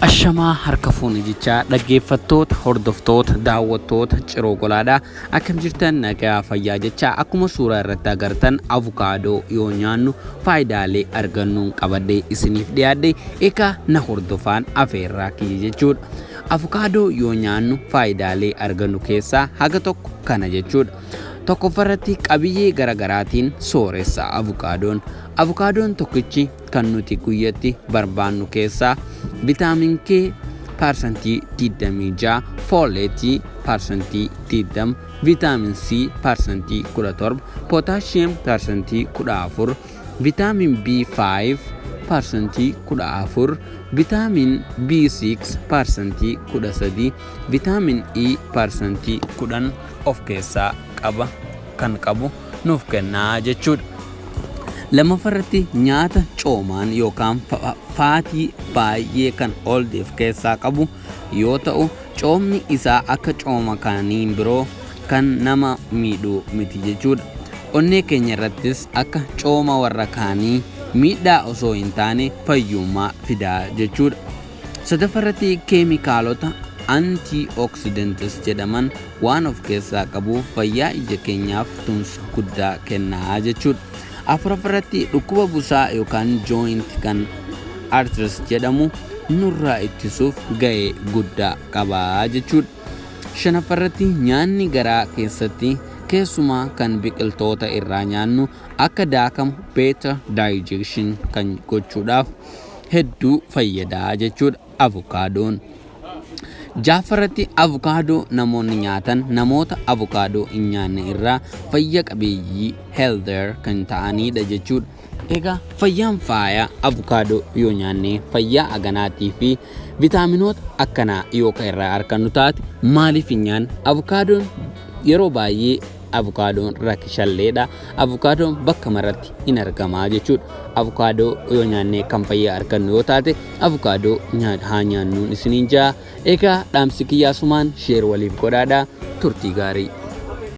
Ashamaa harka fuune jechaa dhaggeeffattoota, hordoftoota, daawwattoota Ciroo Golaadhaa, akkam jirtan? Nagaa fayyaa jechaa, akkuma suuraa irratti agartan avukaadoo yoo nyaannu faayidaalee argannuun qabadhee isiniif dhiyaadhe. Egaa na hordofaan afeerraa kiyya jechuudha. Avukaadoo yoo nyaannu faayidaalee argannu keessaa haga tokko kana jechuudha. Tokkoffarratti qabiyyee garaagaraatiin sooressa avukaadoon. Avukaadoon tokkichi kan nuti guyyatti barbaannu keessaa vitaamin K 26%, fooleetii 20%, vitaamin C 17%, pootaashiyeem 14%, vitaamin B5 14%, vitaamin B6 13%, vitaamin E 10% of keessaa qaba kan qabu nuuf kennaa jechuudha. Lammaffaarratti nyaata coomaan yookaan faatii baay'ee kan of keessaa qabu yoo ta'u, coomni isaa akka cooma kaaniin biroo kan nama miidhu miti jechuudha. Onnee keenya irrattis akka cooma warra kaanii miidhaa osoo hin taane fayyummaa fidaa jechuudha. Sadaffaarratti keemikaalota antioxidants jedhaman waan of keessaa qabuuf fayyaa ija keenyaaf tumsa guddaa kennaa jechuudha. Afuraffaarratti dhukkuba busaa yookaan joint kan arthritis jedhamu nurraa ittisuuf ga'ee guddaa qabaa jechuudha. Shanaffaarratti nyaanni garaa keessatti, keessumaa kan biqiltoota irraa nyaannu, akka daakamu, better digestion kan gochuudhaaf hedduu fayyadaa jechuudha avukaadoon. Ja'affaarratti avukaadoo namoonni nyaatan namoota avukaadoo hin nyaanne irraa fayya qabeeyyii, healthier kan ta'anidha jechuudha. Egaa fayyaan faaya. Avukaadoo yoo nyaanne fayyaa aganaatii fi vitaaminoota akkanaa yoo kan irraa argannu taate, maaliif hin nyaanne? Avukaadoon yeroo baay'ee avukaadoon rakishalleedha. Avukaadoon bakka maratti hin argamaa jechuudha. Avukaadoo yoo nyaanne kan fayyaa argannu yoo taate, avukaadoo haa nyaannuun isiniin jaa. Egaa dhaamsi kiyyaasumaan share waliif godhaadha. Turtii gaarii.